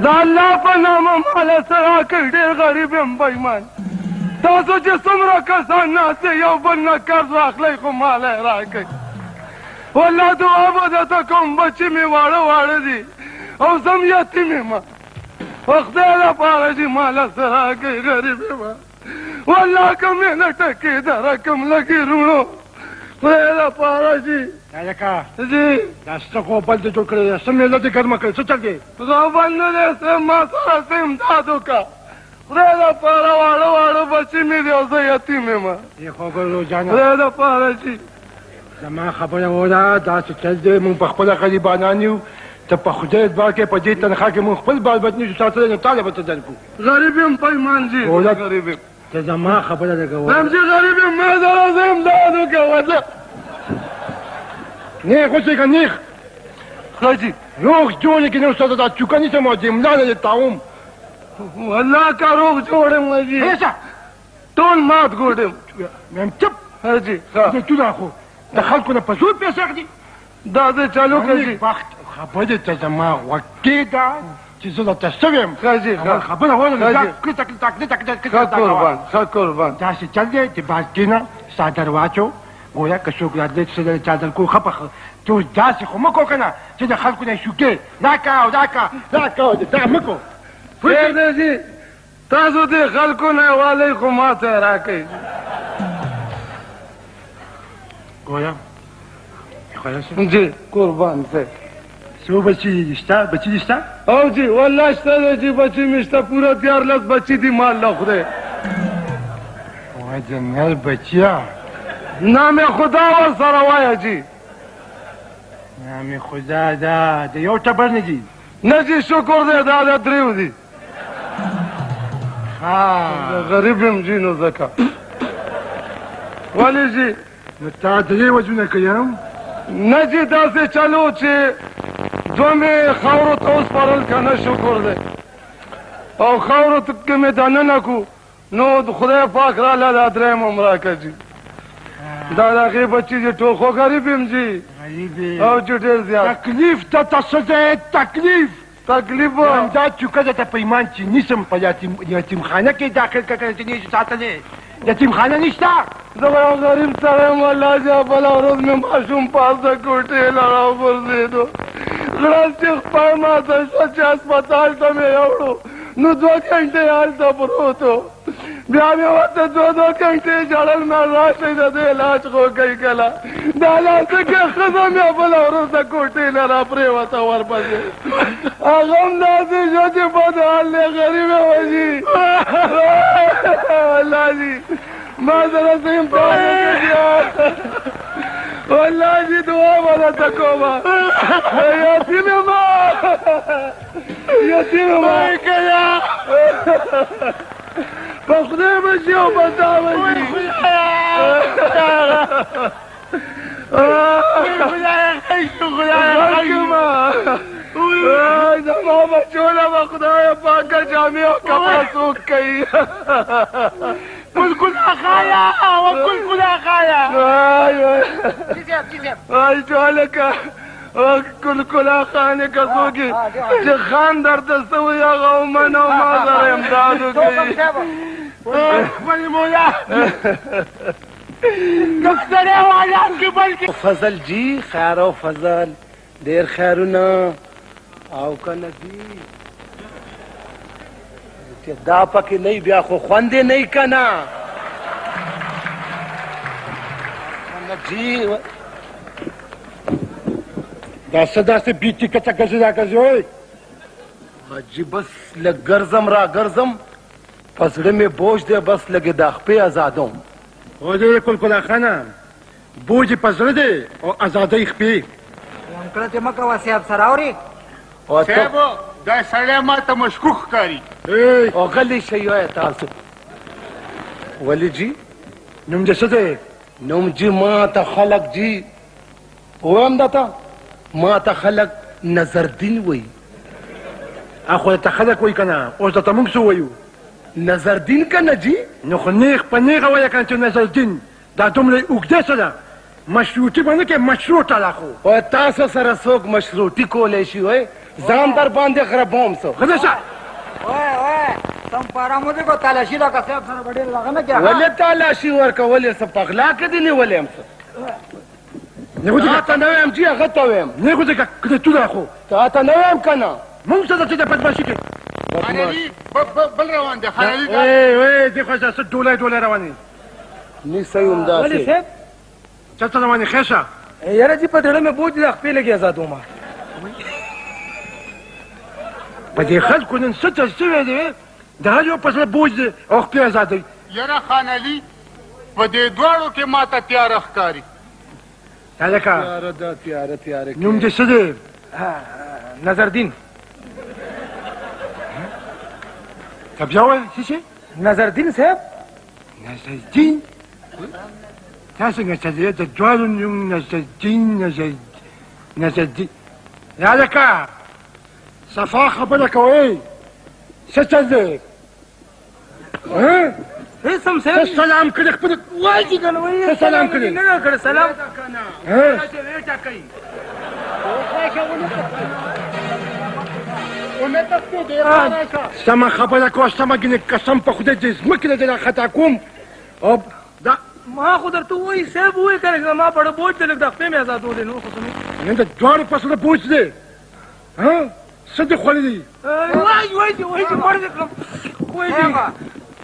د الله په نامه ماله څه راکړئ، ډېر غریب یم په ایمان. تاسو چې څومره کسان ناست یئ یو بل نه قرض واخلئ خو ماله یې راکړئ. والله دعا به درته کوم، بچي مې واړه واړه دي او زه هم یتیم یم. خدای لپاره چې ماله څه راکړئ، غریب یم. والله که مې نه ټکې درکم لږې روڼو، خدای لپاره چې هلکه جي دا څه غوبل دې جوړ کړی دی، څه مېله دې ګرمه کړې، څه چل دی؟ غوبل نه دی صاحب، ما سره څه امداد وکړه، خدای لپاره واړه واړه بچي مې دي او زه یتیم یم. ای خوږو جانه، خدای لپاره چې زما خبره وره، داسې چل دی، موږ په خپله غریبانان یو، ته په خدای اعتبار کې په دې تنخوا کې موږ خپل بال بچ نه شو ساتلی، نو تا له به څه درکړو؟ غریب یم په ایمان جي، غریب یم. ته زما خبره لږه وره. وایم چې غریب یم، ما سره څه امداد وکړه. والله نیغ اوسېږه، نیغ. ښه جي. روغ جوړ یې که نه استاده، دا چوکه نیسم او د ملا نه دې تاوم. والله که روغ جوړ یم جي، ټول مات ګوډ یم. وایم چپ. ښه جي، ښه. زیتونه خو د خلکو نه په زور پیسې اخلي. دا د چالو که جي. بخت خبرې ته زما غوږ کېږده چې زه درته څه وایم. ښه جي، ښه. اول خبره وره، ښه جي. کړه تک تک تک تک ښه قربان، ښه قربان. داسې چل دی چې باز کښېنه، څادر واچو، ګوره که څوک راتلی څه د څادر کو ښه په ښه. ته اوس داسې خو مه کوه که نه چې د خلکو نه یې شوکې راکه او راکه راکه او دا مه کوه. خیر دی جي، تاسو دې خلکو نه والئ خو ما ته یې راکئ. ګوره جي قربان صاحب. څو بچي دي شته؟ بچي دي شته؟ او جي والله شته دی جي، بچي مې شته، پوره 13 بچي دي مال له خدای. وای د نر بچیه. نام خدا ورسره وایه جي. نام خدا دا د یو ټبر نه دي؟ نه جي شکر دی، دا د دریو دي. ښه. غریب یم جي نو ځکه. ولې جي؟ نو تا درې وجونه کړي هم؟ نه جي داسې چلو چې دوه مې خاورو ته وسپارل که نه شکر دی، او خاورو ته کې مې دننه کړو نو خدای پاک راله دا درېیم هم راکړه جي. دا د هغې بچي دي ټول، خو غریب یم جي. غریب یې. او چې ډېر زیات. تکلیف ته ته څه دی؟ تکلیف. تکلیف. همدا چوکه درته په ایمان چې نیسم په یتیمخانه کې داخل کړه که چې نه شي ساتلی. یتیمخانه نشته. زه به یو غریب سړی یم والله چې بله ورځ مې ماشوم پاس د کوټې له راوغورځېدو، غړس چې خپه ماته شوه چې هسپتال ته مې یوړو، نو 2 ګنټې هلته پروت و، بیا مې ورته 2 ګنټې ژړل، مې راشئ د دې علاج خو کوي کله. دا لا ځکه ښځه مې بله ورځ د کوټې نه راپرېوته ورپسې، هغه هم داسې شو چې بد حال دی، غریب یې وژي. والله جي ما سره څه امتحان وکړ والله جي، دعا به درته کوم. یتیم یم، یتیم یم. په خدای به شي او په تا به شي. زما بچو له به خدای پاکه جامې او کپړه څوک کوي؟ کل اخایا وکل کل اخایا. وای چې هلکه کل کل اخانې که څوک یې چې خان درته څه وایي هغه ومنه او ما سره امداد وکړي. فضل جی خیر او فضل ډېر خیرونه او که نه دي چې دا پکې نه بیا خو خوند یې نه که نه. جی دا څه داسې بې ټکته ګرځې راګرځې وایې؟ حاجي بس لږ ګرځم راګرځم، په زړه مې بوج دی، بس لږې دا خپې ازادوم. ولې کلکلا خانه بوج یې په زړه دی او ازادۍ خپې؟ کړه چې مه کوه صاحب سره اورې. صاحب دا سړی ما ته مشکوک ښکاري. او غلی شئ وایه تاسو. ولې جي؟ نوم دې څه دی؟ نوم جي ما ته خلک جي وایم درته، ما ته خلک نظردین وایي. اخو درته خلک وایي که نه، اوس درته موږ څه وایو؟ نظردین که نه جي؟ نو خو نیغ په نیغه وایه که نه چې نظردین، دا دومره اوږده څه ده؟ مشروطي به نه کوې، مشروطه ده خو. وایه تاسو سره څوک مشروطي کولی شي؟ وایي ځان در باندې غربوم څه. غلی شه. وای وای سم پارا مو دې کو تالاشي دا صاحب سره به ډېر دغه نه کړه. ولې تالاشي ورکولې؟ څه په غلا کې دې نیولې یم څه؟ نه تا ته نه وایم جي، هغه ته وایم. نه خو ځکه که ته خو تا ته نه وایم که نه. مونږ څه چې د بدمعاشي کې خان علي بل روان دی. خان علي وی وی دې خو څه ډولی ډولی روان دي. نیسئ همداسې. ولې صاحب؟ چېرته روان یې؟ خیر شه. یاره جي په زړه مې بوج دی، خپې لږې ازادومه. په دې خلکو نن څه چل شوی دی؟ د هر یو په زړه بوج دی او خپې ازادوي. یاره خان علي په دې دواړو کې ماته تیاره ښکاري. هلکه تیاره ده، تیاره تیاره. نوم دې څه دی؟ نظردین. ته بیا وایه څه شی؟ نظردین صاحب. نظردین؟ تا څنګه چل دی د دواړو نوم؟ نظردین نظردین. هلکه صفا خبره کوئ، څه چل دی؟ هیڅ هم صاحب. څه سلام کړې خپل؟ وای چې کنه وای. څه سلام کړې؟ نه کړې سلام. سمه خبره کوه، سمه. ګینې قسم په خدای چې ځمکې نه دې راخطا کوم. او دا ما خو درته ووایي صاحب، ووایي که نه زما په بوج دی، لږ د خپې مې ازادولې. نور خو څه نن د دواړو په زړه بوج دی. ها څه دې خوړلي دي؟ وای وای چې وای چې مړ دې کړم. وای چې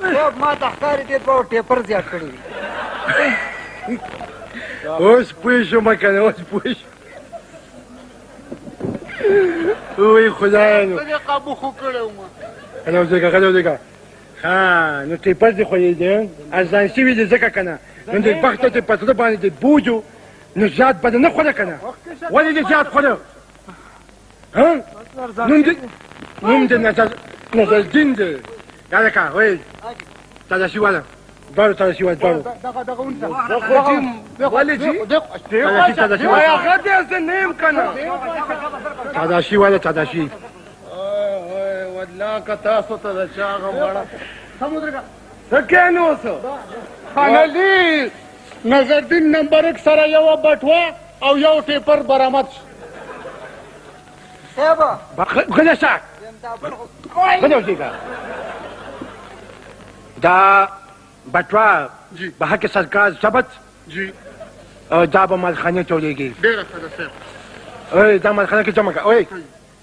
صاحب ما ته ښکاري دې دوو ټیپر زیات کړي دي. اوس پوه شوم که نه، اوس پوه شوم. وای خدایه نو څه دې قابو خو کړی وم. غلی اوسېږه، غلی اوسېږه. ها نو ټیپر دې خوړلی دی، ارزان شوي دي ځکه که نه. نن دې بخته چې په زړه باندې دې بوج و، نو زیات به دې نه خوړه که نه. ولې دې زیات خوړه؟ ها نوم دې نظردین دی. هلکه وایي تلاشي واله، دواړو تلاشي واله، دواړو. ولې جي؟ تلاشي تلاشي واله. هغه دې زه نه یم که نه. تلاشي واله تلاشي. والله که تاسو ته د چا هغه مړه څه کوې نو اوس؟ خان علي نظردین نمبر 1 سره یوه بټوه او یو ټیپر برآمد شو. صاحب غلی شه، غلی اوسېږه. دا بټوه به حق سرکار ضبط جي او دا به مالخانې ته ولېږي. ډېره ښه ده صاحب. اوی دا مالخانه کې جمع کړه. اوی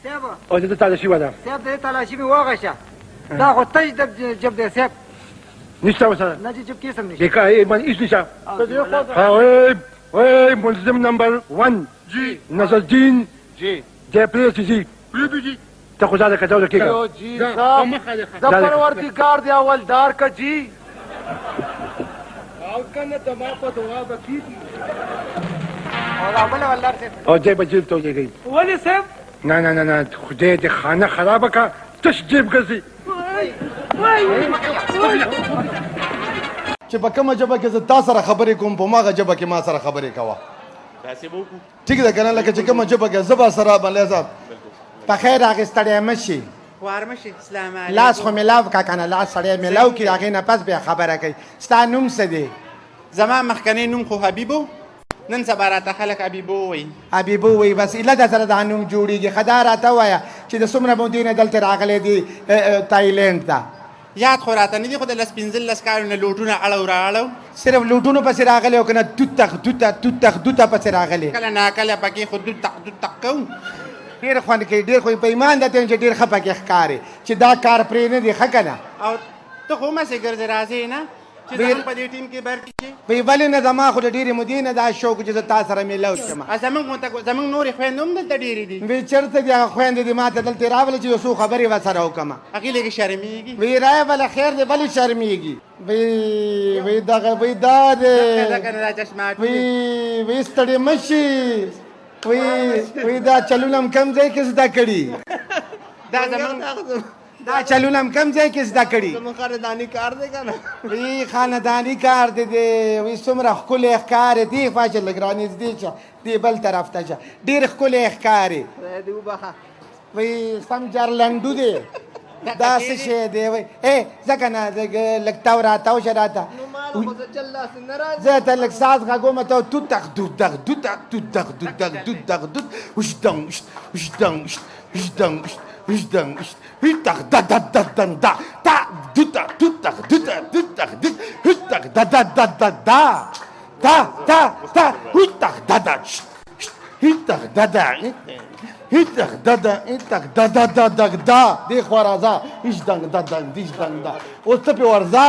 صاحب او دې تلاشي واله. صاحب دې تلاشي مې واغشه. دا خو تش د جب دی صاحب. نشته ورسره؟ نه چې جب کې سم نشته. دې که باندې هېڅ نشته. ها وی وی ملزم نمبر 1 جي نظردین جي دې پرېږدي جي. پرېږدو جي. ته خو ځان که ځان کېږه. جي صاحب د پروردګار دی اولدار که جي. او که نه د ما په دعا به کېږي. او دا بل ولدار صاحب. او دی به جیب ته ولېږئ. ولې صاحب؟ نه نه نه نه، خدای دې خانه خرابه کړه، تش جیب ګرځي. چې په کومه ژبه کې زه تا سره خبرې کوم، په هماغه ژبه کې ما سره خبرې کوه. داسې به وکړو. ټیک ده که نه؟ لکه چې کومه ژبه کې زه به سره ملي صاحب. په خیر راغې، ستړی مه شي. خوار مه شي. سلام علیکم. لاس خو ملاو کړه که نه، لاس سړی ملاو کړي، هغې نه پس بیا خبره کوي. ستا نوم څه دی؟ زما مخکنی نوم خو حبیب و، نن سبا راته خلک حبیبو وایي. حبیبو وایي، بس ایله د سره دا نوم جوړېږي. ښه دا راته ووایه چې د څومره مودې نه دلته راغلی دی تایلند ته؟ یاد خو راته نه دي، خو د 10 15 کالو نه لوټونه اړو رااړو. صرف لوټونو پسې راغلی او که نه دوتخ دوته دوتخ دوته پسې راغلی؟ کله ناکله پکې خو دوتخ دوتخ کوو. ډېر خوند کوي، ډېر خو په ایمان درته وایم چې ډېر ښه پکې ښکارې چې دا کار پرې نه دی. ښه که نه؟ او ته خو هماسې ګرځې راځې نه چې زه هم په دې ټیم کې برخې شي؟ وایي ولې نه، زما خو د ډېرې مودې نه دا شوق چې زه تا سره میلاو شم. زموږ نورې خویندې هم دلته ډېرې دي. وایي چېرته دي هغه خویندې دي؟ ما ته دلته راولې چې یو څو خبرې ورسره وکړم. هغې لږې شرمېږي. وایي رایه خیر دی، ولې شرمېږي؟ وایي وایي دغه وایي دا دی. وایي وایي ستړې مه شي. وایي وایي دا چلونه هم کوم ځای کې زده کړي؟ دا زموږ دا چلونه هم کوم ځای کې زده کړي؟ زموږ خانداني کار دی که نه؟ وایي خانداني کار دی دی. وایي څومره ښکلی ښکارې، دې خوا چې لږ رانږدې شه، دې بل طرف ته شه، ډېر ښکلی ښکارې. خدای دې وبخښه. وایي سم جرلنډو دی، دا څه شی دی؟ وایي ای ځکه نه لږ تاو راتاو شه راته. خو څه چل داسې نه راځي. زه ته لږ ساز غږوم، ته تو تخ دو دغ دو تخ دو دغ دو دغ دو دغ دو وش دنګ وش دنګ وش دنګ وش دنګ وش تخ دا دا دا دا دا تا دو تا دو تخ دو تا دو تخ دو وش تخ دا دا دا دا دا تا تا تا وش تخ دا دا هیتخ دا دا هیتخ دا دا هیتخ دا دا دا دا دا. دې خوا راځه، هیڅ دنګ دا دنګ دیش دنګ دا. اوس ته پې ورځه،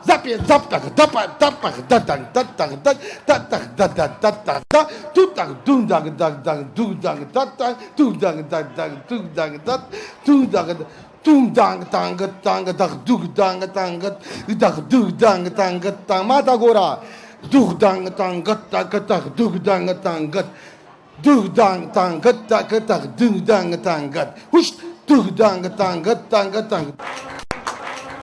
زه پې زپ تخ دپ دپ دا دنګ دا تخ دا تا تخ دا دا دا تخ دا تو تخ دون دنګ دنګ دنګ دو دنګ دا تخ تو دنګ دنګ دنګ دو دنګ دا تو دنګ دوم دنګ دنګ دنګ دغ دوګ دنګ دنګ دغ دوګ دنګ دنګ دنګ. ما ته ګوره، دوغ دنګ دنګ دنګ دغ دوګ دنګ دنګ دوغ دنګ دنګ دنګ دغ دوګ دنګ دنګ وش دوغ دنګ دنګ دنګ دنګ.